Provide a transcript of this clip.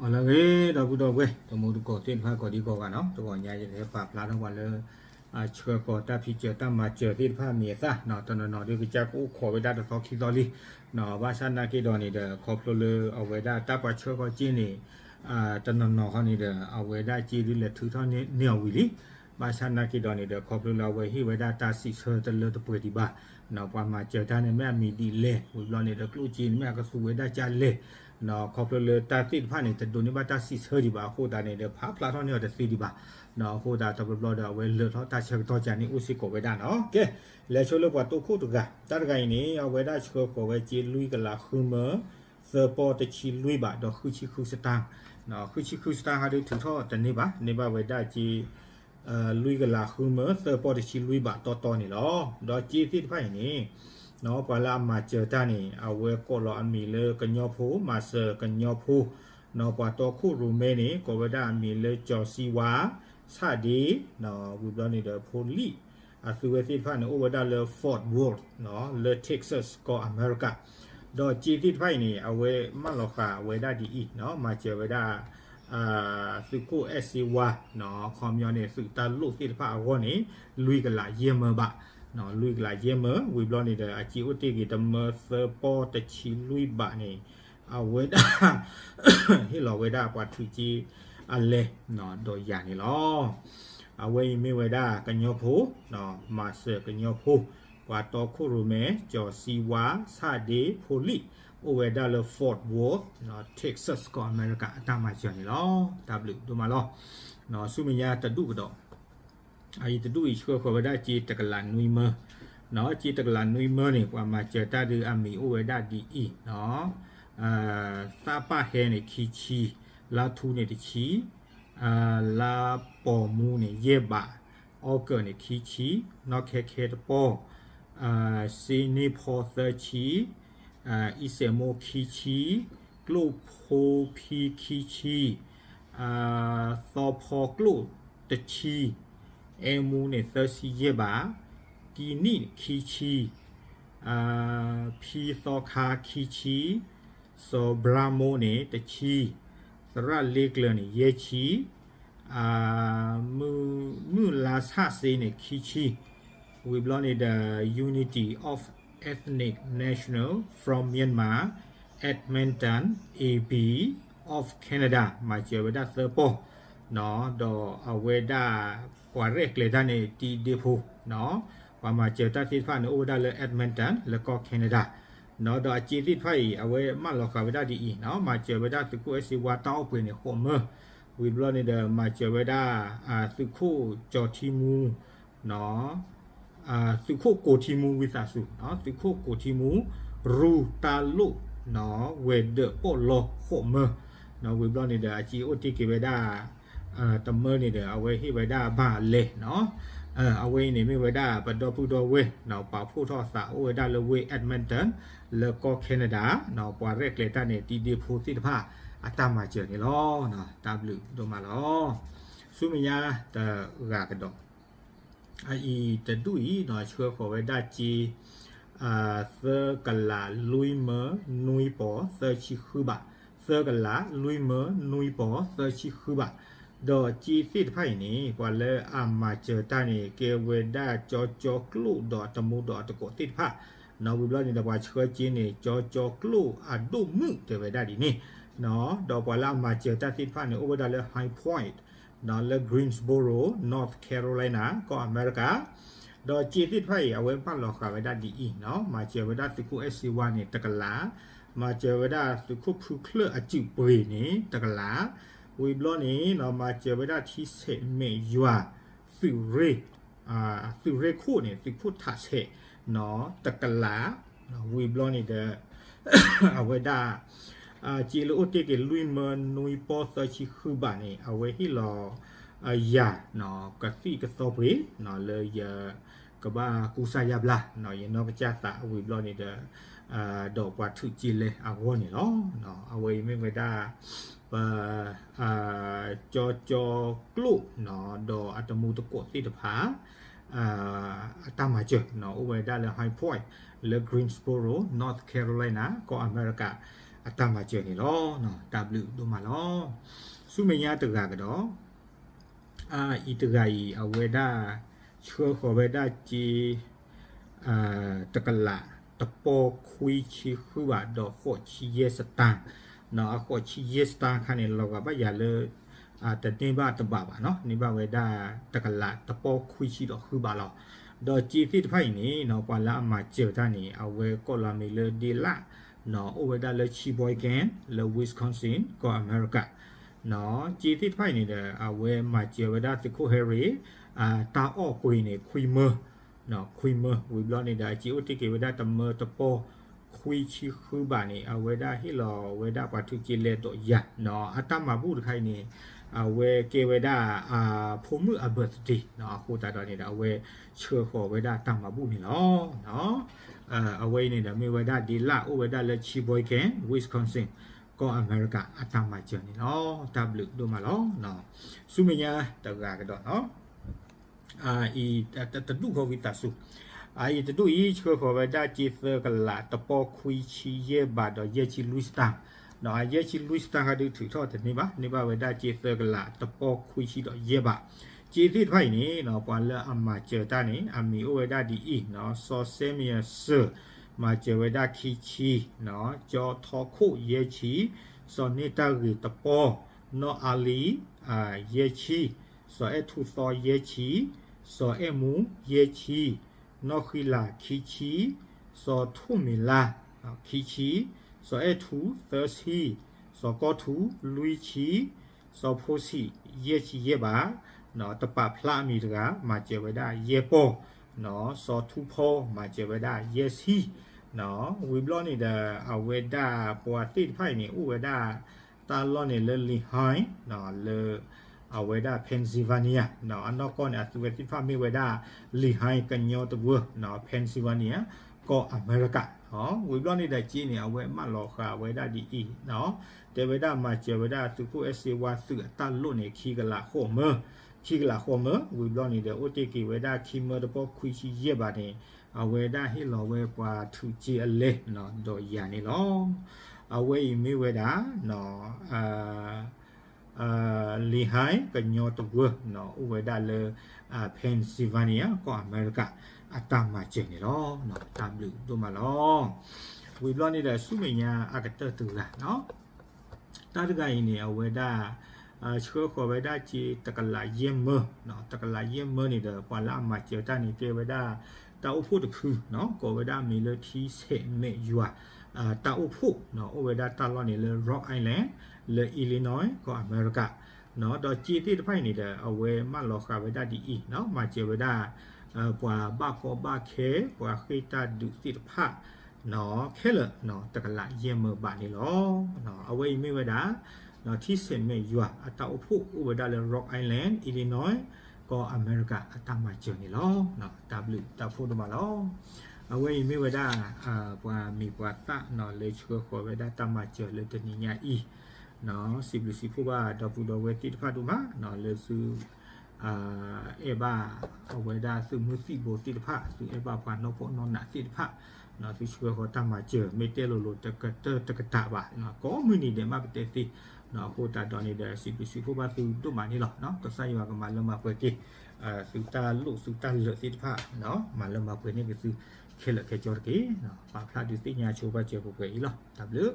အလၢအဂ့ၤ ဒီပုၢ်ဒီဝဲၢ် တံၤသကိးသ့ၣ်တဖၣ်ကိးဒံကိးဂၤနီၤ, တဂီၤညါယကဟဲပာ်ဖျါထီၣ်ပှၤလၢ ဆှၢဃီၤတၢ်ဖံးစၢၤတၢ်မၤစၢၤသ့ၣ်တဖၣ်အမံၤအသၣ်နီၤ, တနီၤနီၤဒ်ကစၢ်ကအိၣ်ခိးဝဲဒၣ်တသီခံသီလံ, ဘၣ်ဆၣ်နာ်က့ဒီးန့ၣ်ဒီး ခီဖျိလၢအဝဲဒၣ်တၢ်ပှၤဆှၢဃီၤစ့န့ၣ် တနီၤနီၤခီန့ၣ်ဒီး အဝဲဒၣ်စ့ဒ်လဲၤထုးထီၣ်န့ၢ်အီၤဝံၤလံ, ဘၣ်ဆၣ်နာ်က့ဒီးန့ၣ်ဒီး ခီဖျိလၢအဝဲဟ့ၣ်ဝဲဒၣ်တၢ်စံးဆၢတလၢတပှဲၤဒံးဘၣ် ပှၤမၤစၢၤတၢ်န့ၣ်မ့ၢ်အမံၤဒ်လဲၣ်, ဝံၤဘျီန့ၣ်ဒီးကျိၣ်စ့န့ၣ်မ့ၢ်အကသူဝဲဒၣ်ကလဲၣ်, ခီဖျိလၢတၢ်သ့ၣ်တဖၣ်န့ၣ် တဒိးန့ၢ်ဘၣ်တၢ်စံးဆၢဒံးဘၣ်အဃိသတးန့ၣ်ဒီး ဖးဖျါထီၣ်န့ၢ်အီၤတသ့ဒံးဘၣ်, အဃိသတးတဘျီဘျီဒီး အဝဲလၢာ်ထီၣ်တၢ်ဆၢကတီၢ်ကန့ၣ်အိၣ်စ့ၢ်ကီးဝဲဒၣ်နီၤ. ကဲ လဲၤဆိလၢပှၤတိခိၣ်တဂၤ, တၢ်တဂၤအံၤန့ၣ် အဝဲဒၣ်ဆှၢဃီၤဝဲစ့လွံၢ်ကလးဃုမၢ သၢပီၢ်တဆံလွံၢ်ဘးဒီးဃုဆံဃုစတၢ်, ဃုဆံဃုစတၢ်ဟးဒုးထုးထီၣ်တန့ၢ်ဘၣ်, န့ၢ်ဘၣ်ဝဲဒၣ်စ့ လွံၢ်ကလးဃုမၢ သၢပီၢ်တဆံလွံၢ်ဘးတီတီန့ၣ်လီၤ. ဒီးစ့သ့ၣ်တဖၣ်အံၤန့ၣ် ပှၤလၢအမၤစၢၤတၢ်န့ၣ် အဝဲကိးလီၤအမံၤလၢကညီဖိ မၤစၢၤကညီဖိ, ပှၤတီခိၣ်ရိၣ်မဲန့ၣ် ကိးဝဲဒၣ်အမံၤလၢကၠီၤစံဝါ ဆၣ်ဒ့ ဝံၤဘျီန့ၣ်ဒီးဖိလံၣ် အသုဝဲသ့ၣ်တဖၣ်န့ၣ် အိၣ်ဝဲဒၣ်လၢ Fort Worth လၢ Texas ကီၢ်အမဲရကၤ, ဒီးစ့သ့ၣ်တဖၣ်အံၤန့ၣ် အဝဲမၢလီၤဃာ်ဝဲဒၣ်ဒ်အံၤနီၤ, မၤစၢၤဝဲဒၣ် သုးခိၣ်အဲၣ်စ့ဝါ ခီပညီန့ၣ် သုးတၢ်လိၣ်သ့ၣ်တဖၣ်အဂီၢ်န့ၣ် လွံၢ်ကလးယဲၢ်မၢဘး, လွံၢ်ကလးယဲၢ်မၢ, ဝံၤဘျီန့ၣ်ဒီး အစ့အိၣ်တ့ၢ်က့ၤတမၢသၢပီၢ်တဆံလွံၢ်ဘးန့ၣ် အဝဲဒၣ် ဟ့ၣ်လီၤဝဲဒၣ်ပှၤထုးက့အလဲၤ ဒီးယၤန့ၣ်လီၤ. အဝဲအံၤမ့ၢ်ဝဲဒၣ်ကညီဖိ မၤစၢၤကညီဖိ, ပှၤတီခိၣ်ရိၣ်မဲ ကၠီၤစံဝါ ဆၣ်ဒ့ ဖိလံၣ် အိၣ်ဝဲဒၣ်လၢ Fort Worth Texas ကီၢ်အမဲရကၤ အတၢ်မၤစၢၤန့ၣ်လီၤ. တၢ်ဘျုးဒိၣ်မးလီၤ. ဆူမဲာ်ညါတဒူၣ်ကဒီး အအံၤတဒူၣ်အံၤဆှၢဃီၤဝဲဒၣ်စ့တကလးနွံမၢ, စ့တကလးနွံမၢန့ၣ် ပှၤမၤစၢၤတၢ်ဒုးအမံၤအိၣ်ဝဲဒၣ်ဒ်အံၤနီၤ, သၣ်ပၣ်ဟဲန့ၣ် ခံဆံ, လါထူန့ၣ်တဆံ, လါပိာ်မူန့ၣ် ယဲၢ်ဘး, အီကူးန့ၣ် ခံဆံ, နီၢ်ခဲခဲတပီၢ်, စ့န့ၢ်ဖီသၢဆံ, အံၣ်စဲးမိၢ်ခံဆံ, ကျိၣ်ဖိဖံခံဆံ, သီဖီကျိၣ်တဆံ, အဲမူန့ၣ်သၢဆံယဲၢ်ဘး, ကံနံၣ်ခံဆံ, ဖံသီခါခံဆံ, စီၤဘြါမိၢ်န့ၣ်တဆံ, သရၣ်လ့ကျၢၤန့ၣ်ယဲၢ်ဆံ, မုၢ်လါဆၣ်စ့န့ၣ်ခံဆံ, ဝံၤဘျီန့ၣ်ဒီး Unity of Ethnic National from Myanmar, Edmonton, A B of Canada မၤစၢၤဝဲဒၣ်သၢပီၢ်, ဒီးအဝဲဒၣ်ပှၤရဲၣ်ကျဲၤတၢ်န့ၣ် တံဒ့ဖိ, ပှၤမၤစၢၤတၢ်သ့ၣ်တဖၣ်န့ၣ် အိၣ်ဝဲဒၣ်လၢ Edmonton လၢကီၢ် Canada, ဒီးအစ့သ့ၣ်တဖၣ်အံၤ အဝဲမၢလီၤဃာ်ဝဲဒၣ်ဒ်အံၤနီၤ, မၤစၢၤဝဲဒၣ်သုးခိၣ်အဲၣ်စ့ဝါတၢ်အိၣ်ပှဲၤန့ၣ် ဃိးမၢ, ဝံၤဘျီန့ၣ်ဒီး မၤစၢၤဝဲဒၣ် သုးခိၣ်ကၠီၤထံမူ သုးခိၣ်ကိးထံမူ ဝံသးစူၤ, သုးခိၣ်ကိးထံမူ ရူတၢ်လိၣ် ဝဲၤဒၢးပီၣ်လီဃိးမၢ, ဝံၤဘျီန့ၣ်ဒီး အစ့အိၣ်တ့ၢ်က့ၤဝဲဒၣ် တမၢန့ၣ်ဒီး အဝဲဟ့ၣ်ဝဲဒၣ်ဘၣ်လဲၣ်နီၤ, အဝဲအံၤန့ၣ်မ့ၢ်ဝဲဒၣ်ပဒီပုၢ်ဒီဝဲၢ် ပာ်ဖှိၣ်ထီၣ်အသးအိၣ်ဝဲဒၣ်လၢဝ့ၢ် Edmonton လၢကီၢ် Canada ပှၤရဲၣ်ကျဲၤတၢ်န့ၣ် တံဒ့ဖိသ့ၣ်တဖၣ် အတၢ်မၤစၢၤန့ၣ်လီၤ. တၢ်ဘျုးဒိၣ်မးလီၤ. ဆူမဲာ်ညါတဂၤကဒီး အအံၤတဒူၣ်အံၤ ဆှၢဃီၤဝဲဒၣ်စ့ သၢကလးလွံၢ်မၢနွံပီၤသၢဆံဃုဘး, သၢကလးလွံၢ်မၢနွံပီၤသၢဆံဃုဘး, ဒီးစ့သ့ၣ်တဖၣ်အံၤန့ၣ် ပှၤလၢအမၤစၢၤတၢ်န့ၣ် ကဲဝဲဒၣ်ကၠီကၠီကျိၣ်ဒီးအတမူဒီးအတကိးသ့ၣ်တဖၣ်, ဝံၤဘျီန့ၣ်ဒီးပှၤဆှၢစ့န့ၣ် ကၠီကၠီကျိၣ်အဒိၣ်မုၣ်တဲဝဲဒၣ်ဒ်န့ၣ်, ဒီးပှၤလၢအမၤစၢၤတၢ်သ့ၣ်တဖၣ်န့ၣ် အိၣ်ဝဲဒၣ်လၢ High Point လၢ Greensboro, North Carolina ကီၢ်အမဲရကၤ, ဒီးစ့သ့ၣ်တဖၣ်အံၤ အဝဲမၢလီၤဃာ်ဝဲဒၣ်ဒ်အံၤနီၤ, မၤစၢၤဝဲဒၣ်သုးခိၣ်အဲၣ်စ့ဝါန့ၣ် တကလး, မၤစၢၤဝဲဒၣ်သုးခိၣ်ဖုချၢၣ်အစုးပှ့ၤန့ၣ် တကလး, ဝံၤဘျီန့ၣ် မၤစၢၤဝဲဒၣ်ထံဆဲးမဲာ်ယွၤ သုးရ့ၣ် သုးရ့ၣ်ခိၣ်န့ၣ် သုးခိၣ်ထးဆဲး တကလး, ဝံၤဘျီန့ၣ်ဒီး အဝဲဒၣ် စ့လၢအိၣ်တ့ၢ်က့ၤလွံၢ်မၢနွံပီၤသၢဆံဃုဘးန့ၣ် အဝဲဟ့ၣ်လီၤယၤ ကသံၣ်ကသီပှ့ၤ လၢယကဘၣ်ကူစါယါဘျါ ယနီၢ်ကစၢ်သးဝံၤဘျီန့ၣ်ဒီး ဒီးပှၤထုးစ့လဲအဂီၢ်န့ၣ်လီၤ. အဝဲအံၤမ့ၢ်ဝဲဒၣ် ပ ကၠီကၠီကျိၣ် ဒီးအတမူတကိးသ့ၣ်တဖၣ် အတၢ်မၤစၢၤ အိၣ်ဝဲဒၣ်လၢ High Point လၢ Greensboro, North Carolina ကီၢ်အမဲရကၤ, အတၢ်မၤစၢၤန့ၣ်လီၤ. တၢ်ဘျုးဒိၣ်မးလီၤ. ဆူမဲာ်ညါတဂၤကဒီး အအံၤတဂၤအံၤ အဝဲဒၣ် ဆှၢဃီၤဝဲဒၣ်စ့ တကလးတပီခွံဆံဃုဘးဒီးဃိးဆံယဲၢ်စတၢၣ်, အဃိးဆံယဲၢ်စတၢၣ်ခါန့ၣ် လီၤဂာ်ဘၣ်ယၤလၢ တန့ၢ်ဘၣ်တဘးဘၣ်နီၤ, န့ၢ်ဘၣ်ဝဲဒၣ်တကလးတပီခွံဆံဒီးဃုဘးလီၤ. ဒီးစ့သ့ၣ်တဖၣ်အံၤန့ၣ် ပှၤလၢအမၤစၢၤတၢ်န့ၣ် အဝဲကိးလီၤမ့ၢ်လၢဒ့လၣ် အိၣ်ဝဲဒၣ်လၢ Sheboygan လၢ Wisconsin ကီၢ်အမဲရကၤ စ့သ့ၣ်တဖၣ်အံၤန့ၣ်ဒီး အဝဲမၤစၢၤဝဲဒၣ်သုးခိၣ်ဟဲရ့ၣ် တၢ်အီၣ်ပှ့ၤန့ၣ် ခွံမၢ, ခွံမၢ ဝံၤဘျီန့ၣ်ဒီး အစ့အိၣ်တ့ၢ်က့ၤဝဲဒၣ်တမၢတပီခွံဆံဃုဘးန့ၣ် အဝဲဒၣ်ဟ့ၣ်လီၤဝဲဒၣ်ပှၤထုးက့လဲဒီးယၤ, အတၢ်မၤဘူၣ်တခါအံၤန့ၣ် အဝဲကဲဝဲဒၣ် ဖိမုၣ်အ birthday အဃိသတးဒီးန့ၣ်ဒီး အဝဲဆှၢဃီၤဝဲဒၣ်တၢ်မၤဘူၣ်န့ၣ်လီၤ. အဝဲအံၤန့ၣ်ဒီးမ့ၢ်ဝဲဒၣ်ဒ့လၣ် အိၣ်ဝဲဒၣ်လၢ Sheboygan Wisconsin ကီၢ်အမဲရကၤ အတၢ်မၤစၢၤန့ၣ်လီၤ. တၢ်ဘျုးဒိၣ်မးလီၤ. ဆူမဲာ်ညါတဂၤကဒီးနီၤ အံၤ တဒူၣ်ဃီဝံသးစူၤ, အအံၤတဒူၣ်အံၤ ဆှၢဃီၤဝဲဒၣ်စ့သၢကလးတပီခွံဆံယဲၢ်ဘးဒီးယဲၢ်ဆံလွံၢ်စတၢၣ်, ယဲၢ်ဆံလွံၢ်စတၢၣ်ဃီဒုးထုးထီၣ်တန့ၢ်ဘၣ်, န့ၢ်ဘၣ်ဝဲဒၣ်စ့သၢကလးတပီခွံဆံဒီးယဲၢ်ဘး, စ့သ့ၣ်တဖၣ်အံၤန့ၣ် ပှၤလၢအမၤစၢၤတၢ်န့ၣ် အမံၤအိၣ်ဝဲဒၣ်ဒ်အံၤ, စီၤစဲမံယၤစၢၤ မၤစၢၤဝဲဒၣ်ခံဆံ, ကၠီထီခိၣ်ယဲၢ်ဆံ, စီၤန့ၢ်တၢ်ဂ့ၤတပီ, နီၢ်အါလံ ယဲၢ်ဆံ, စီၤအဲၣ်ထူသီယဲၢ်ဆံ, စီၤအဲၣ်မူယဲၢ်ဆံ, နီၢ်ဃံလၤခံဆံ, စီၤထူၣ်မံၤလါ ခံဆံ, စီၤအဲၣ်ထူသၢဆံ, စီၤကီၢ်ထူလွံၢ်ဆံ, စီၤဖိဆံးယဲၢ်ဆံယဲၢ်ဘး, တပာ်ဖျါအမံၤတဂၤ မၤစၢၤဝဲဒၣ်ယဲၢ်ပီၢ်, စီၤထူဖီ မၤစၢၤဝဲဒၣ်ယဲၢ်ဆံ, ဝံၤဘျီန့ၣ်ဒီး အဝဲဒၣ်ပှၤသ့ၣ်တဖၣ်အံၤန့ၣ် အိၣ်ဝဲဒၣ် တၢ်လီၢ်န့ၣ်လၢ Lehigh လၢ အဝဲဒၣ် Pennsylvania အနီၢ်ကီၢ်န့ၣ် အသုဝဲသ့ၣ်တဖၣ်မ့ၢ်ဝဲဒၣ် Lehigh ကညီတဝၢ Pennsylvania ကီၢ်အမဲရကၤ, ဝံၤဘျီန့ၣ်ဒီးစ့န့ၣ် အဝဲမၢလီၤဃာ်ဝဲဒၣ်ဒ်အံၤ, တဲဝဲဒၣ်မၤစၢၤဝဲဒၣ်သုးခိၣ်အဲၣ်စ့ဝါသုးအတၢ်လိၣ်န့ၣ် ခံကလးဃိးမၢ, ခံကလးဃိးမၢ, ဝံၤဘျီန့ၣ်ဒီး အိၣ်တ့ၢ်က့ၤဝဲဒၣ်ခံမၢတပီခွံဆံယဲၢ်ဘးန့ၣ် အဝဲဒၣ်ဟ့ၣ်လီၤဝဲပှၤထုးက့အလဲ ဒီးယၤန့ၣ်လီၤ. အဝဲအံၤမ့ၢ်ဝဲဒၣ် Lehigh ကညီတဝၢ အိၣ်ဝဲဒၣ်လၢ Pennsylvania ကီၢ်အမဲရကၤ အတၢ်မၤစၢၤန့ၣ်လီၤ. တၢ်ဘျုးဒိၣ်မးလီၤ. ဝံၤဘျီန့ၣ်ဒီး ဆူမဲာ်ညါအကတၢၢ်တဂၤ တၢ်တဂၤအံၤန့ၣ် အဝဲဒၣ် ဆှၢဃီၤဝဲဒၣ်စ့တကလးယဲၢ်မၢ, တကလးယဲၢ်မၢန့ၣ်ဒီး ပှၤလၢအမၤစၢၤတၢ်န့ၣ် ကဲဝဲဒၣ် တၢ်အိၣ်ဖှိၣ်တဖု ကိးဝဲဒၣ်မ့ၢ်လၢထံဆဲးမဲာ်ယွၤ တၢ်အိၣ်ဖှိၣ် အိၣ်ဝဲဒၣ်တၢ်လီၢ်န့ၣ်လၢ Rock Island လၢ Illinois ကီၢ်အမဲရကၤ, ဒီးစ့သ့ၣ်တဖၣ်အံၤန့ၣ်ဒီး အဝဲမၢလီၤဃာ်ဝဲဒၣ်ဒ်အံၤ မၤစၢၤဝဲဒၣ် ပှၤဘၣ်ကီဘၣ်ခဲ ပှၤဃ့ၢ်တၢ်ဒုးသ့ၣ်တဖၣ် ခဲလၢာ် တကလးယဲၢ်မၢဘးန့ၣ်လီၤ. အဝဲအံၤမ့ၢ်ဝဲဒၣ် ထံဆဲးမဲာ်ယွၤအတၢ်အိၣ်ဖှိၣ် အိၣ်ဝဲဒၣ်လၢ Rock Island Illinois ကီၢ်အမဲရကၤ အတၢ်မၤစၢၤန့ၣ်လီၤ. တၢ်ဘျုးတၢ်ဖှိၣ်ဒိၣ်မးလီၤ. အဝဲအံၤမ့ၢ်ဝဲဒၣ် ပှၤမ့ၢ်ပှၤသၣ်လၢဆှၢဃီၤဝဲဒၣ်တၢ်မၤစၢၤလၢတနံၤညါအံၤ, စံးဘျုးစံးဖှိၣ်ဘၣ်ဒီပုၢ်ဒီဝဲၢ်သ့ၣ်တဖၣ်ဒိၣ်မး လၢသု အဲၣ်ဘၣ်အဝဲဒၣ်သုးမုၢ်သံၣ်ဘိသ့ၣ်တဖၣ်, သုအဲၣ်ဘၣ်ပှၤနီၢ်ခိနီၢ်နးသ့ၣ်တဖၣ်, သုဆှၢဃီၤတၢ်မၤစၢၤ မ့ၢ်တဲလိၤလိၤတကတၢၢ်တကတၢၢ်ဘၣ်, ကိးမုၢ်နံၤဒဲးမ့ၢ်ပတဲသ့, အဃိသတးဒီးန့ၣ်ဒီး စံးဘျုးစံးဖှိၣ်ဘၣ်သုဒိၣ်မးန့ၣ်လီၤ. ကစၢ်ယွၤကမၤလၢမၤပှဲၤက့ၤ သုတၢ်လိၣ်သုတၢ်လၢာ်သ့ၣ်တဖၣ်, မၤလၢမၤပှဲၤန့ၢ်က့ၤသုခဲလၢာ်ခဲဆ့တက့ၢ်. ပာ်ဖျါဒုးသ့ၣ်ညါဆိပာ်စၢၤပှဲၤပှဲၤအံၤလီၤ. တၢ်ဘျုး